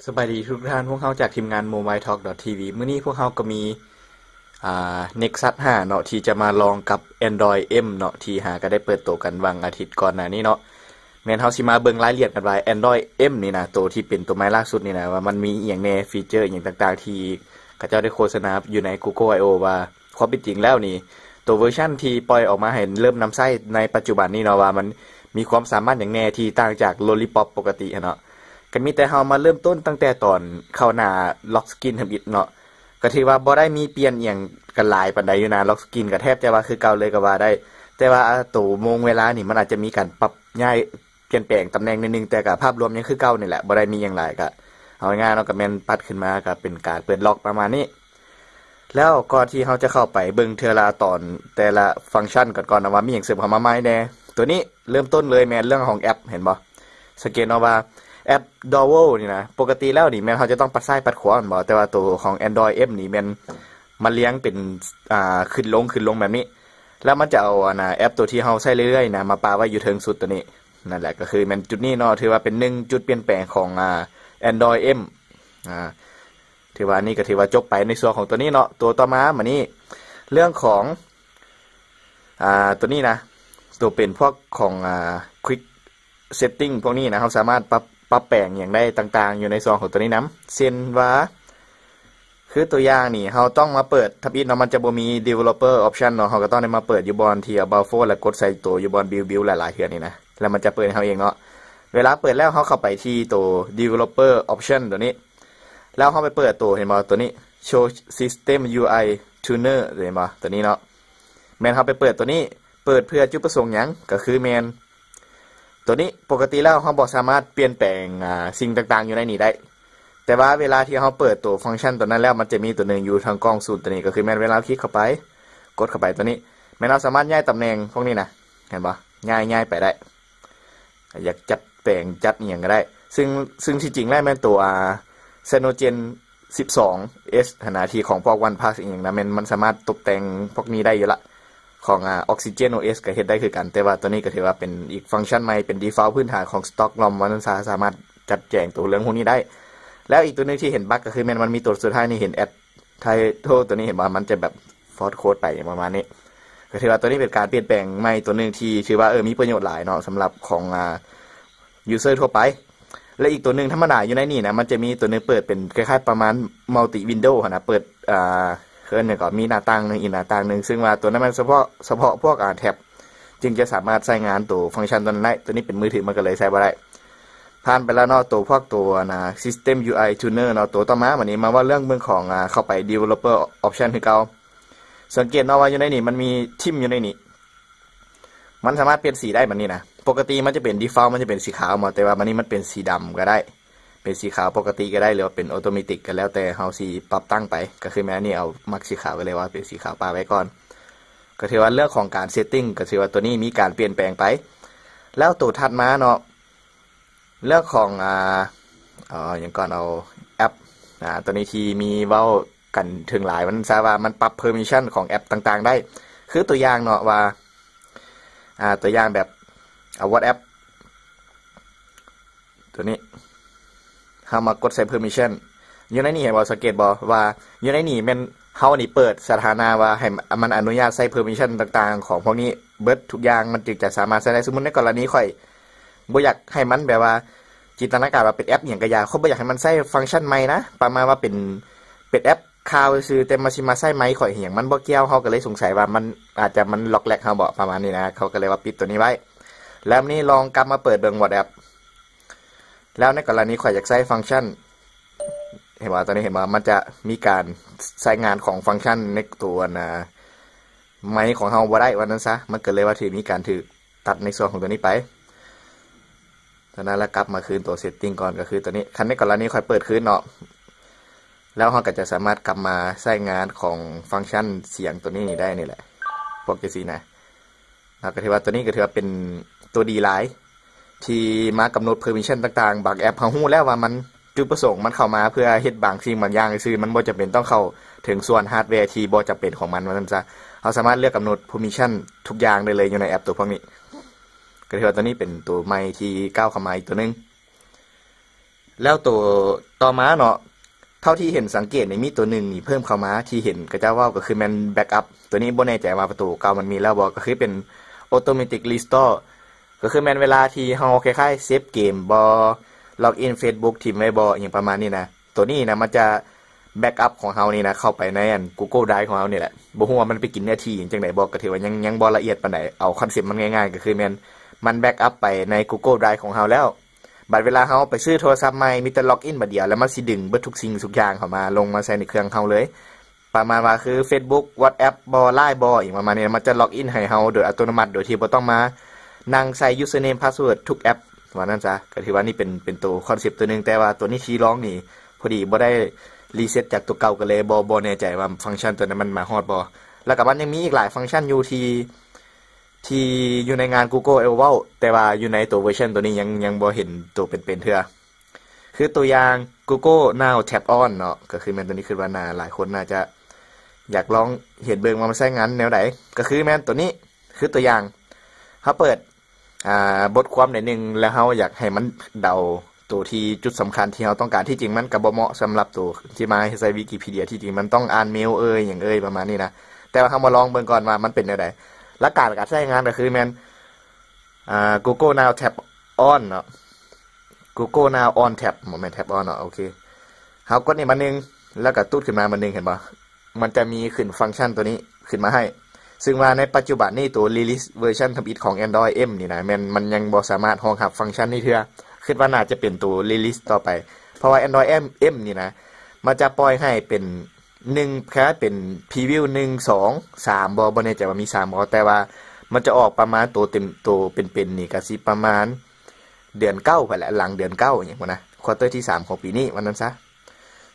ສະບາຍດີທຸກທ່ານ, ພວກເຮົາຈາກທີມງານ Mobile Talk TV. ມື້ນີ້ພວກເຮົາກໍມີ ອ່າ Nexus ຫ້າເນາະ ທີ່ຈະມາລອງກັບ Android M ເນາະ ທີ່ຫາກໍໄດ້ເປີດໂຕກັນຫວ່າງອາທິດກ່ອນໜ້ານີ້ເນາະ. ແມ່ນເຮົາຊິມາເບິ່ງລາຍລະອຽດກັນວ່າ Android M ນີ້ນະ ໂຕທີ່ເປັນໂຕໃໝ່ລ່າສຸດນີ້ນະ ວ່າມັນມີອີ່ຫຍັງແດ່ ຟີເຈີອີ່ຫຍັງຕ່າງໆ ທີ່ເຂົາເຈົ້າໄດ້ໂຄສະນາຢູ່ໃນ Google I/O ວ່າ ຄວາມເປັນຈິງແລ້ວນີ້ ໂຕເວີຊັນທີ່ປ່ອຍອອກມາໃຫ້ເລີ່ມນຳໃຊ້ໃນປັດຈຸບັນນີ້ເນາະ ວ່າມັນມີຄວາມສາມາດຫຍັງແດ່ທີ່ຕ່າງຈາກ Lollipop ປົກກະຕິຫັ້ນເນາະ. ກໍມີແຕ່ເຮົາມາເລີ່ມຕົ້ນຕັ້ງແຕ່ຕອນເຂົ້າໜ້າ Lock Screen ທຳອິດເນາະ, ກໍຖືວ່າບໍ່ໄດ້ມີປ່ຽນອີ່ຫຍັງກັນຫຼາຍປານໃດຢູ່ໜ້າ Lock Screen ກໍແທບຈະວ່າຄືເກົ່າເລີຍກໍວ່າໄດ້, ແຕ່ວ່າໂຕໂມງເວລານີ້ມັນອາດຈະມີການປັບຍ້າຍປ່ຽນແປງຕຳແໜ່ງໜ້ອຍໜຶ່ງ, ແຕ່ກໍພາບລວມຍັງຄືເກົ່ານີ້ແຫຼະ, ບໍ່ໄດ້ມີຫຍັງຫຼາຍ. ກໍເອົາງ່າຍໆເນາະ ກໍແມ່ນປັດຂຶ້ນມາກໍເປັນການເປີດ Lock ປະມານນີ້. ແລ້ວກ່ອນທີ່ເຮົາຈະເຂົ້າໄປເບິ່ງເທື່ອລະຕອນແຕ່ລະຟັງຊັນກັນກ່ອນນະ ວ່າມີຫຍັງເສີມເຂົ້າມາໃໝ່ແດ່. ໂຕນີ້ເລີ່ມຕົ້ນເລີຍແມ່ນເລື່ອງຂອງແອັບ ເຫັນບໍ່? ສັງເກດເນາະວ່າແອັບ Dovol ນີ້ນະ ປົກກະຕິແລ້ວນີ້ແມ່ນເຮົາຈະຕ້ອງປັດຊ້າຍປັດຂວາແມ່ນບໍ່? ແຕ່ວ່າໂຕຂອງ Android M ນີ້ແມ່ນມັນລຽງເປັນ ອ່າ ຂຶ້ນລົງ ຂຶ້ນລົງແບບນີ້, ແລ້ວມັນຈະເອົາອັນນະ ແອັບໂຕທີ່ເຮົາໃຊ້ເລື້ອຍໆນະ ມາປະໄວ້ຢູ່ເທິງສຸດໂຕນີ້. ນັ້ນແຫຼະ ກໍຄືແມ່ນຈຸດນີ້ເນາະ ຖືວ່າເປັນໜຶ່ງຈຸດປ່ຽນແປງຂອງ ອ່າ Android M. ອ່າ ຖືວ່ານີ້ກໍຖືວ່າຈົບໄປໃນສ່ວນຂອງຕົວນີ້ເນາະ. ຕົວຕໍ່ມາບາດນີ້ ເລື່ອງຂອງ ອ່າ ຕົວນີ້ນະ ຕົວເປັນພວກຂອງ ອ່າ Quick Setting ພວກນີ້ນະ ເຮົາສາມາດປັບ ປັບແປງຫຍັງໄດ້ຕ່າງໆ ຢູ່ໃນສ່ວນຂອງຕົວນີ້ນຳ. ເຊັ່ນວ່າ ຄືຕົວຢ່າງນີ້ ເຮົາຕ້ອງມາເປີດທຳອິດເນາະ, ມັນຈະບໍ່ມີ Developer Option ເນາະ, ເຮົາກໍຕ້ອງໄດ້ມາເປີດຢູ່ບ່ອນທີ່ About Phone ແລ້ວກົດໃສ່ຕົວຢູ່ບ່ອນ Build Build ຫຼາຍໆເທື່ອນີ້ນະ, ແລ້ວມັນຈະເປີດໃຫ້ເຮົາເອງເນາະ. ເວລາເປີດແລ້ວ ເຮົາເຂົ້າໄປທີ່ຕົວ Developer Option ຕົວນີ້ ແລ້ວເຮົາໄປເປີດຕົວ ເຫັນບໍ່ ຕົວນີ້ Show System UI Tuner ເຫັນບໍ່ ຕົວນີ້ເນາະ. ແມ່ນເຮົາໄປເປີດຕົວນີ້ ເປີດເພື່ອຈຸດປະສົງຫຍັງ? ກໍຄືແມ່ນຕົວນີ້ ປົກກະຕິແລ້ວເຮົາບໍ່ສາມາດປ່ຽນແປງ ອ່າ ສິ່ງຕ່າງໆຢູ່ໃນນີ້ໄດ້, ແຕ່ວ່າເວລາທີ່ເຮົາເປີດຕົວຟັງຊັນຕົວນັ້ນແລ້ວ ມັນຈະມີຕົວໜຶ່ງຢູ່ທາງກ້ອງສຸດຕົວນີ້ ກໍຄືແມ່ນເວລາເຮົາຄລິກເຂົ້າໄປ ກົດເຂົ້າໄປຕົວນີ້ ແມ່ນເຮົາສາມາດຍ້າຍຕຳແໜ່ງພວກນີ້ນະ ເຫັນບໍ່ ຍ້າຍ ຍ້າຍໄປໄດ້. ຢາກຈັດແປງຈັດອີ່ຫຍັງກໍໄດ້ ຊຶ່ງ ຊຶ່ງທີ່ຈິງແລ້ວແມ່ນຕົວ ອ່າ Cyanogen ສິບສອງ S ຫັ້ນນະ ທີ່ຂອງພວກ OnePlus ອີ່ຫຍັງນະ ແມ່ນມັນສາມາດຕົບແຕ່ງພວກນີ້ໄດ້ຢູ່ລະ, ຂອງ ອ່າ Oxygen OS ກໍເຮັດໄດ້ຄືກັນ. ແຕ່ວ່າຕົວນີ້ກໍຖືວ່າເປັນອີກຟັງຊັນໃໝ່ ເປັນ default ພື້ນຖານຂອງ Stock ROM ວ່າຊັ້ນຊະ ສາມາດຈັດແຈງຕົວເລື່ອງພວກນີ້ໄດ້. ແລ້ວອີກຕົວໜຶ່ງທີ່ເຫັນບັກກໍຄືແມ່ນມັນມີຕົວສຸດທ້າຍນີ້ ເຫັນ Add Title ຕົວນີ້ ເຫັນບໍ່ ມັນຈະແບບ Force Code ໄປປະມານນີ້. ກໍຖືວ່າຕົວນີ້ເປັນການປ່ຽນແປງໃໝ່ຕົວໜຶ່ງທີ່ຖືວ່າ ເອີ ມີປະໂຫຍດຫຼາຍເນາະ ສຳລັບຂອງ ອ່າ user ທົ່ວໄປ. ແລະ ອີກຕົວໜຶ່ງທຳມະດາຢູ່ໃນນີ້ນະ ມັນຈະມີຕົວໜຶ່ງເປີດເປັນຄ້າຍໆປະມານ multi window ຫັ້ນນະ, ເປີດ ອ່າ ເອີ້ນຫຍັງກໍ ມີໜ້າຕ່າງໜຶ່ງ ອີກໜ້າຕ່າງໜຶ່ງ, ຊຶ່ງວ່າຕົວນັ້ນແມ່ນສະເພາະ ສະເພາະພວກ ອ່າ ແທັບ ຈຶ່ງຈະສາມາດໃຊ້ງານຕົວຟັງຊັນຕົວນັ້ນໄດ້. ຕົວນີ້ເປັນມືຖື ມັນກໍເລີຍໃຊ້ບໍ່ໄດ້. ຜ່ານໄປແລ້ວເນາະ ຕົວພວກຕົວ ອ່າ System UI Tuner ເນາະ. ຕົວຕໍ່ມາ ບາດນີ້ມາເວົ້າເລື່ອງເບິ່ງຂອງ ອ່າ ເຂົ້າໄປ Developer Option ຄືເກົ່າ. ສັງເກດເນາະວ່າຢູ່ໃນນີ້ມັນມີ Theme ຢູ່ໃນນີ້ ມັນສາມາດປ່ຽນສີໄດ້ບາດນີ້ນະ. ປົກກະຕິມັນຈະເປັນ default ມັນຈະເປັນສີຂາວເນາະ, ແຕ່ວ່າບາດນີ້ມັນເປັນສີດຳກໍໄດ້ ເປັນສີຂາວປົກກະຕິກໍໄດ້ ຫຼືວ່າເປັນ automatic ກໍແລ້ວແຕ່ເຮົາຊິປັບຕັ້ງໄປ. ກໍຄືແມ່ນອັນນີ້ເອົາມັກສີຂາວ ກໍເລີຍວ່າເປັນສີຂາວປະໄວ້ກ່ອນ. ກໍຖືວ່າເລື່ອງຂອງການ setting ກໍຖືວ່າຕົວນີ້ມີການປ່ຽນແປງໄປ. ແລ້ວຕົວຖັດມາເນາະ ເລື່ອງຂອງ ອ່າ ເອົາຫຍັງກ່ອນ ເອົາແອັບ ອ່າ ຕົວນີ້ທີ່ມີເວົ້າກັນເຖິງຫຼາຍ ມັນຊາວ່າມັນປັບ permission ຂອງແອັບຕ່າງໆໄດ້. ຄືຕົວຢ່າງເນາະວ່າ ອ່າ ຕົວຢ່າງແບບ ເອົາ WhatsApp ຕົວນີ້ ເຮົາມາກົດໃສ່ permission ຢູ່ໃນນີ້ ເຫັນບໍ່ ສັງເກດບໍ່ວ່າຢູ່ໃນນີ້ແມ່ນເຮົານີ້ເປີດສະຖານະວ່າໃຫ້ມັນອະນຸຍາດໃຊ້ permission ຕ່າງໆຂອງພວກນີ້ເບິດທຸກຢ່າງ ມັນຈຶ່ງຈະສາມາດໃຊ້ໄດ້. ສົມມຸດໃນກໍລະນີຂ້ອຍ ບໍ່ຢາກໃຫ້ມັນແບບວ່າ ຈິນຕະນາການວ່າເປັນແອັບຫຍັງກະຢ່າ, ຂ້ອຍບໍ່ຢາກໃຫ້ມັນໃຊ້ຟັງຊັນໃໝ່ນະ, ປະມານວ່າເປັນ ເປັນແອັບຂ່າວຊື່ໆ ແຕ່ມັນຊິມາໃຊ້ໄມຂ້ອຍອີ່ຫຍັງ ມັນບໍ່ກ່ຽວ. ເຮົາກະເລີຍສົງໄສວ່າມັນອາດຈະ ມັນລັອກແລັກເຮົາບໍ ປະມານນີ້ນະ, ເຮົາກະເລີຍວ່າປິດຕົວນີ້ໄວ້. ແລ້ວນີ້ລອງກັບມາເປີດເບິ່ງ WhatsApp ແລ້ວໃນກໍລະນີຂ້ອຍຢາກໃຊ້ຟັງຊັນ ເຫັນບໍ່ ຕອນນີ້ເຫັນບໍ່ ມັນຈະມີການໃຊ້ງານຂອງຟັງຊັນໃນຕົວ ອັນນ່າ ໄມຂອງເຮົາບໍ່ໄດ້ວ່ານັ້ນຊະ, ມັນກະເລີຍວ່າຖືກ ມີການຖືກ ຕັດໃນສ່ວນຂອງຕົວນີ້ໄປ. ຈາກນັ້ນລະກັບມາຄືນຕົວ setting ກ່ອນ ກໍຄືຕົວນີ້. ຄັນໃນກໍລະນີຂ້ອຍເປີດຄືນເນາະ ແລ້ວເຮົາກໍຈະສາມາດກັບມາໃຊ້ງານຂອງຟັງຊັນສຽງຕົວນີ້ນີ້ໄດ້ນີ້ແຫຼະ ພວກຈັ່ງຊີ້ນະ. ເຮົາກໍຖືວ່າຕົວນີ້ກໍຖືວ່າເປັນຕົວດີຫຼາຍ ທີ່ມາກຳນົດ permission ຕ່າງໆ. ບາງແອັບເຮົາຮູ້ແລ້ວວ່າມັນ ຈຸດປະສົງມັນເຂົ້າມາເພື່ອເຮັດບາງສິ່ງບາງຢ່າງຊື່ໆ, ມັນບໍ່ຈຳເປັນຕ້ອງເຂົ້າເຖິງສ່ວນຮາດແວທີ່ບໍ່ຈຳເປັນຂອງມັນວ່າຊັ້ນຊະ. ເຮົາສາມາດເລືອກກຳນົດ permission ທຸກຢ່າງໄດ້ເລີຍຢູ່ໃນແອັບຕົວພວກນີ້. ກໍຖືວ່າຕົວນີ້ເປັນຕົວໃໝ່ທີ່ກ້າວເຂົ້າມາອີກຕົວໜຶ່ງ. ແລ້ວໂຕຕໍ່ມາເນາະ ເທົ່າທີ່ເຫັນສັງເກດນີ້ ມີໂຕໜຶ່ງນີ້ເພີ່ມເຂົ້າມາ ທີ່ເຫັນເຂົາເຈົ້າເວົ້າກໍຄືແມ່ນ backup ໂຕນີ້ບໍ່ແນ່ໃຈວ່າໂຕເກົ່າມັນມີແລ້ວບໍ່ ກໍຄືເປັນ automatic restore ກໍຄືແມ່ນເວລາທີ່ເຮົາຄ້າຍໆເຊບເກມບໍ່ log in Facebook ຖິ້ມໄວ້ບໍ່ ອີ່ຫຍັງປະມານນີ້ນະ ໂຕນີ້ນະ ມັນຈະ backup ຂອງເຮົານີ້ນະ ເຂົ້າໄປໃນອັນ Google Drive ຂອງເຮົານີ້ແຫຼະ. ບໍ່ຮູ້ວ່າມັນໄປກິນເນື້ອທີ່ຫຍັງຈັ່ງໃດບໍ່ ກໍຖືວ່າຍັງ ຍັງບໍ່ລະອຽດປານໃດ. ເອົາຄອນເຊັບມັນງ່າຍໆ ກໍຄືແມ່ນມັນ backup ໄປໃນ Google Drive ຂອງເຮົາແລ້ວ. ບັດເວລາເຮົາໄປຊື້ໂທລະສັບໃໝ່ ມີແຕ່ log in ບາດດຽວ ແລ້ວມັນຊິດຶງເບິດທຸກສິ່ງທຸກຢ່າງເຂົ້າມາ ລົງມາໃສ່ໃນເຄື່ອງເຮົາເລີຍ. ປະມານວ່າຄື Facebook WhatsApp ບໍ່ Line ບໍ່ ອີ່ຫຍັງປະມານນີ້ ມັນຈະ log in ໃຫ້ເຮົາໂດຍອັດຕະໂນມັດ ໂດຍທີ່ບໍ່ຕ້ອງມານັ່ງໃສ່ username password ທຸກແອັບ ວ່ານັ້ນຊະ. ກໍຖືວ່ານີ້ເປັນ ເປັນໂຕຄອນເຊັບໂຕໜຶ່ງ ແຕ່ວ່າໂຕນີ້ທີ່ລອງນີ້ ພໍດີບໍ່ໄດ້ reset ຈາກໂຕເກົ່າ ກໍເລີຍບໍ່ ບໍ່ແນ່ໃຈວ່າຟັງຊັນໂຕນັ້ນມັນມາຮອດບໍ່. ແລ້ວກໍມັນຍັງມີອີກຫຼາຍຟັງຊັນຢູ່ທີ່ ທີ່ຢູ່ໃນງານ Google I/O ເວົ້າ ແຕ່ວ່າຢູ່ໃນໂຕເວີຊັນໂຕນີ້ຍັງ ຍັງບໍ່ເຫັນໂຕເປັນໆເທື່ອ. ຄືຕົວຢ່າງ Google Now Tap On ເນາະ ກໍຄືແມ່ນໂຕນີ້ ຄິດວ່າໜ້າຫຼາຍຄົນໜ້າຈະຢາກລອງເຫັນເບິ່ງວ່າມັນໃຊ້ງານແນວໃດ. ກໍຄືແມ່ນໂຕນີ້ ຄືຕົວຢ່າງ ເຮົາເປີດ ອ່າ ບົດຄວາມໃດໜຶ່ງ ແລ້ວເຮົາຢາກໃຫ້ມັນເດົາໂຕທີ່ຈຸດສຳຄັນທີ່ເຮົາຕ້ອງການ. ທີ່ຈິງມັນກໍບໍ່ເໝາະສຳລັບໂຕທີ່ມາໃຊ້ Wikipedia ທີ່ຈິງມັນຕ້ອງອ່ານເມວເອີຍ ຫຍັງເອີຍ ປະມານນີ້ນະ. ແຕ່ວ່າເຮົາມາລອງເບິ່ງກ່ອນວ່າມັນເປັນແນວໃດ. ຫຼັກການການໃຊ້ງານກໍຄືແມ່ນ ອ່າ Google Now Tap On ເນາະ Google Now On Tap ບໍ່ແມ່ນ Tap On ເນາະ. ໂອເຄ ເຮົາກົດນີ້ບາດໜຶ່ງ ແລ້ວກໍຕູດຂຶ້ນມາບາດໜຶ່ງ ເຫັນບໍ່? ມັນຈະມີຂຶ້ນຟັງຊັນໂຕນີ້ຂຶ້ນມາໃຫ້ ຊຶ່ງວ່າໃນປັດຈຸບັນນີ້ໂຕ release version ທຳອິດຂອງ Android M ນີ້ນະ ແມ່ນມັນຍັງບໍ່ສາມາດຮອງຮັບຟັງຊັນນີ້ເທື່ອ. ຄິດວ່າໜ້າຈະເປັນໂຕ release ຕໍ່ໄປ ເພາະວ່າ Android M ນີ້ນະ ມັນຈະປ່ອຍໃຫ້ເປັນໜຶ່ງ ຄ້າຍໆເປັນ preview ໜຶ່ງ ສອງ ສາມ ບໍ່ ບໍ່ແນ່ໃຈວ່າມີສາມບໍ່ ແຕ່ວ່າມັນຈະອອກປະມານໂຕເຕັມ ໂຕເປັນໆນີ້ກໍຊິປະມານເດືອນເກົ້າພຸ້ນແຫຼະ ຫຼັງເດືອນເກົ້າຫຍັງພຸ້ນນະ quarter ທີສາມຂອງປີນີ້ ວ່ານັ້ນຊະ.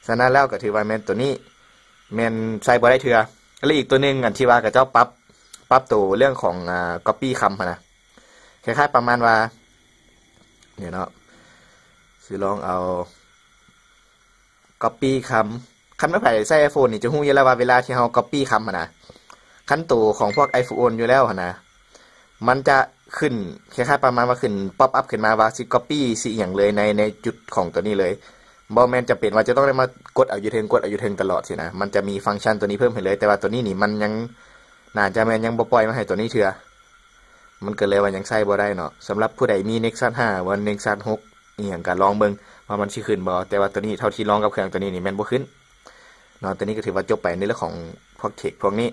ສະນັ້ນແລ້ວກໍຖືວ່າແມ່ນໂຕນີ້ແມ່ນໃຊ້ບໍ່ໄດ້ເທື່ອ. ແລະ ອີກໂຕໜຶ່ງ ອັນທີ່ວ່າເຂົາເຈົ້າປັບ ປັບໂຕເລື່ອງຂອງ ອ່າ copy ຄຳຫັ້ນນະ ຄ້າຍໆປະມານວ່າ ນີ້ເນາະ ຊິລອງເອົາ copy ຄຳ ຄັນແມ່ນໃຜໃຊ້ iPhone ນີ້ຈະຮູ້ຢູ່ແລ້ວວ່າເວລາທີ່ເຮົາ copy ຄຳຫັ້ນນະ ຄັນໂຕຂອງພວກ iPhone ຢູ່ແລ້ວຫັ້ນນະ ມັນຈະຂຶ້ນຄ້າຍໆປະມານວ່າຂຶ້ນ pop up ຂຶ້ນມາວ່າຊິ copy ຊິອີ່ຫຍັງເລີຍໃນ ໃນຈຸດຂອງໂຕນີ້ເລີຍ ບໍ່ແມ່ນຈຳເປັນວ່າຈະຕ້ອງໄດ້ມາກົດເອົາຢູ່ເທິງ ກົດເອົາຢູ່ເທິງຕະຫຼອດຊີ້ນະ. ມັນຈະມີຟັງຊັນໂຕນີ້ເພີ່ມໃຫ້ເລີຍ ແຕ່ວ່າໂຕນີ້ນີ້ມັນຍັງ ໜ້າຈະແມ່ນຍັງບໍ່ປ່ອຍມາໃຫ້ໂຕນີ້ເທື່ອ ມັນກໍເລີຍວ່າຍັງໃຊ້ບໍ່ໄດ້ເນາະ. ສຳລັບຜູ້ໃດມີ Nexus ຫ້າ ຫຼືວ່າ Nexus ຫົກ ອີ່ຫຍັງກໍລອງເບິ່ງວ່າມັນຊິຂຶ້ນບໍ່ ແຕ່ວ່າໂຕນີ້ເທົ່າທີ່ລອງກັບເຄື່ອງໂຕນີ້ນີ້ແມ່ນບໍ່ຂຶ້ນເນາະ. ໂຕນີ້ກໍຖືວ່າຈົບໄປໃນເລື່ອງຂອງພວກ tech ພວກນີ້.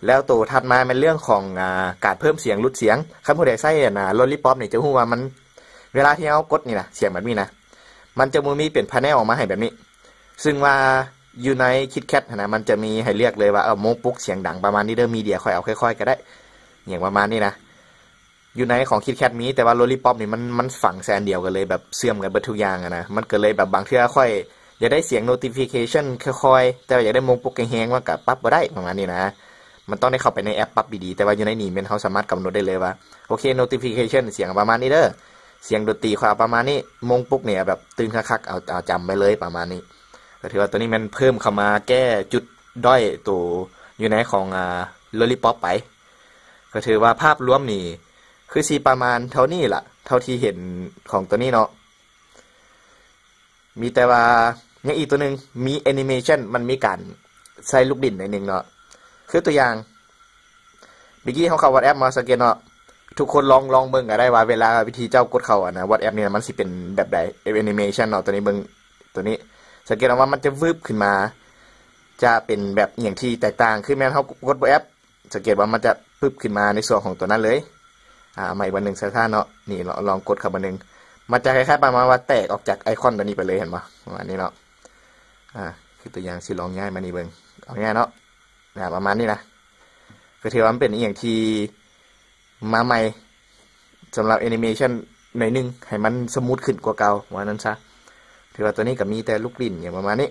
ແລ້ວໂຕຖັດມາແມ່ນເລື່ອງຂອງ ອ່າ ການເພີ່ມສຽງຫຼຸດສຽງ. ຄັນຜູ້ໃດໃຊ້ອັນ Lollipop ນີ້ຈະຮູ້ວ່າມັນ ເວລາທີ່ເຮົາກົດນີ້ນະ ສຽງແບບນີ້ນະ ມັນຈະບໍ່ມີເປັນ panel ອອກມາໃຫ້ແບບນີ້ ຊຶ່ງວ່າຢູ່ໃນ KitKat ຫັ້ນນະ ມັນຈະມີໃຫ້ເລືອກເລີຍວ່າ ເອີ ໂມງປຸກສຽງດັງປະມານນີ້ເດີ MIDI ຄ່ອຍເອົາຄ່ອຍໆກໍໄດ້ ຫຍັງປະມານນີ້ນະ. ຢູ່ໃນຂອງ KitKat ມີ ແຕ່ວ່າ Lollipop ນີ້ມັນ ມັນຝັງໃສ່ອັນດຽວກັນເລີຍ ແບບເຊື່ອມກັນເບິດທຸກຢ່າງຫັ້ນນະ. ມັນກໍເລີຍແບບບາງເທື່ອຂ້ອຍຢາກໄດ້ສຽງ notification ຄ່ອຍໆ ແຕ່ວ່າຢາກໄດ້ໂມງປຸກແຮງໆ ມັນກໍປັບບໍ່ໄດ້ປະມານນີ້ນະ. ມັນຕ້ອງໄດ້ເຂົ້າໄປໃນແອັບປັບດີໆ ແຕ່ວ່າຢູ່ໃນນີ້ແມ່ນເຮົາສາມາດກຳນົດໄດ້ເລີຍວ່າ ໂອເຄ notification ສຽງປະມານນີ້ເດີ ສຽງດົນຕີຂ້ອຍເອົາປະມານນີ້ ໂມງປຸກນີ້ແບບຕື່ນຄັກໆ ເອົາ ເອົາຈຳໄວ້ເລີຍປະມານນີ້. ກໍຖືວ່າໂຕນີ້ແມ່ນເພີ່ມເຂົ້າມາແກ້ຈຸດດ້ອຍໂຕຢູ່ໃນຂອງ ອ່າ Lollipop ໄປ. ກໍຖືວ່າພາບລວມນີ້ຄືຊິປະມານເທົ່ານີ້ລະ ເທົ່າທີ່ເຫັນຂອງໂຕນີ້ເນາະ. ມີແຕ່ວ່າຍັງອີກໂຕໜຶ່ງ ມີ animation ມັນມີການໃສ່ລູກຫຼິ້ນໜ້ອຍໜຶ່ງເນາະ. ຄືຕົວຢ່າງ ເມື່ອກີ້ເຮົາເຂົ້າ WhatsApp ມາ ສັງເກດເນາະ ທຸກຄົນລອງ ລອງເບິ່ງກໍໄດ້ວ່າເວລາວິທີເຈົ້າກົດເຂົ້າອັນນະ WhatsApp ນີ້ນະ ມັນຊິເປັນແບບໃດ animation ເນາະ. ໂຕນີ້ເບິ່ງ ໂຕນີ້ ສັງເກດເອົາວ່າມັນຈະວືບຂຶ້ນມາ ຈະເປັນແບບອີ່ຫຍັງທີ່ແຕກຕ່າງ ຄືແມ່ນເຮົາກົດ WhatsApp ສັງເກດວ່າມັນຈະປຶບຂຶ້ນມາໃນສ່ວນຂອງໂຕນັ້ນເລີຍ. ອ່າ ມາອີກບາດໜຶ່ງຊ້າໆເນາະ ນີ້ລອງ ລອງກົດເຂົ້າບາດໜຶ່ງ ມັນຈະຄ້າຍໆປະມານວ່າແຕກອອກຈາກໄອຄອນໂຕນີ້ໄປເລີຍ ເຫັນບໍ່ ປະມານນີ້ເນາະ. ອ່າ ຄືຕົວຢ່າງ ຊິລອງຍ້າຍມານີ້ເບິ່ງ ເອົາງ່າຍເນາະ ອ່າ ປະມານນີ້ນະ. ກໍຖືວ່າມັນເປັນອີ່ຫຍັງທີ່ມາໃໝ່ ສຳລັບ animation ໜ້ອຍໜຶ່ງ ໃຫ້ມັນສະມູດຂຶ້ນກວ່າເກົ່າ ວ່ານັ້ນຊະ. ຖືວ່າໂຕນີ້ກໍມີແຕ່ລູກຫຼິ້ນຫຍັງປະມານນີ້.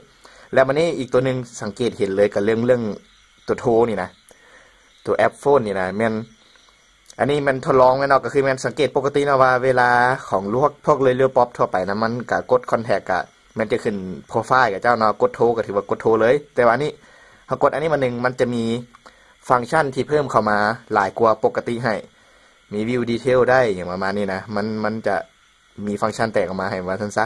ແລ້ວບາດນີ້ອີກໂຕໜຶ່ງ ສັງເກດເຫັນເລີຍກໍເລື່ອງ ເລື່ອງໂຕໂທນີ້ນະ ໂຕແອັບໂຟນນີ້ນະ ແມ່ນ ອັນນີ້ແມ່ນທົດລອງແມ່ນເນາະ ກໍຄືແມ່ນສັງເກດປົກກະຕິເນາະວ່າເວລາຂອງພວກ ພວກ Lollipop ທົ່ວໄປນະ ມັນກະກົດ contact ກະແມ່ນຈະຂຶ້ນ profile ຂະເຈົ້າເນາະ ກົດໂທກໍຖືວ່າກົດໂທເລີຍ. ແຕ່ວ່າອັນນີ້ ເຮົາກົດອັນນີ້ມາໜຶ່ງ ມັນຈະມີຟັງຊັນທີ່ເພີ່ມເຂົ້າມາຫຼາຍກວ່າປົກກະຕິໃຫ້ ມີ view detail ໄດ້ ຫຍັງປະມານນີ້ນະ ມັນ ມັນຈະມີຟັງຊັນແຕກອອກມາໃຫ້ວ່າຊັ້ນຊະ.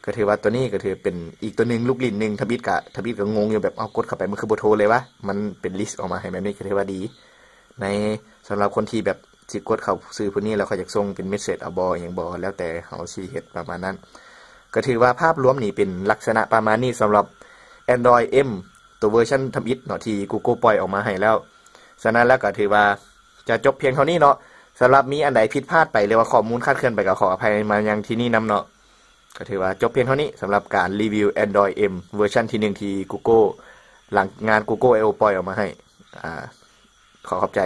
ກໍຖືວ່າຕົວນີ້ກໍຖືເປັນອີກຕົວໜຶ່ງ ລູກຫຼິ້ນໜຶ່ງ ທຳອິດກະ ທຳອິດກໍງົງຢູ່ ແບບ ເອົາ ກົດເຂົ້າໄປ ມັນຄືບໍ່ໂທເລີຍວະ? ມັນເປັນລິສອອກມາໃຫ້ແບບນີ້ ກໍຖືວ່າດີ ໃນ ສຳລັບຄົນທີ່ແບບຊິກົດເຂົ້າຊື່ຜູ້ນີ້ ແລ້ວເຂົາຢາກສົ່ງເປັນເມສເສດເອົາບໍ່ ອີ່ຫຍັງບໍ່ ແລ້ວແຕ່ເຮົາຊິເຮັດປະມານນັ້ນ. ກໍຖືວ່າພາບລວມນີ້ເປັນລັກສະນະປະມານນີ້ ສຳລັບ Android M ຕົວເວີຊັນທຳອິດເນາະ ທີ່ Google ປ່ອຍອອກມາໃຫ້ແລ້ວ. ສະນັ້ນແລ້ວກໍຖືວ່າຈະຈົບພຽງເທົ່ານີ້ເນາະ. ສຳລັບມີອັນໃດຜິດພາດໄປ ຫຼືວ່າຂໍ້ມູນຄາດເຄື່ອນໄປ ກໍຂໍອະໄພມາຍັງທີ່ນີ້ນຳເນາະ. ກໍຖືວ່າຈົບພຽງເທົ່ານີ້ ສຳລັບການຣີວິວ Android M ເວີຊັນທີໜຶ່ງ ທີ່ Google ຫຼັງງານ Google I/O ປ່ອຍອອກມາໃຫ້. ອາ ຂໍຂອບໃຈ.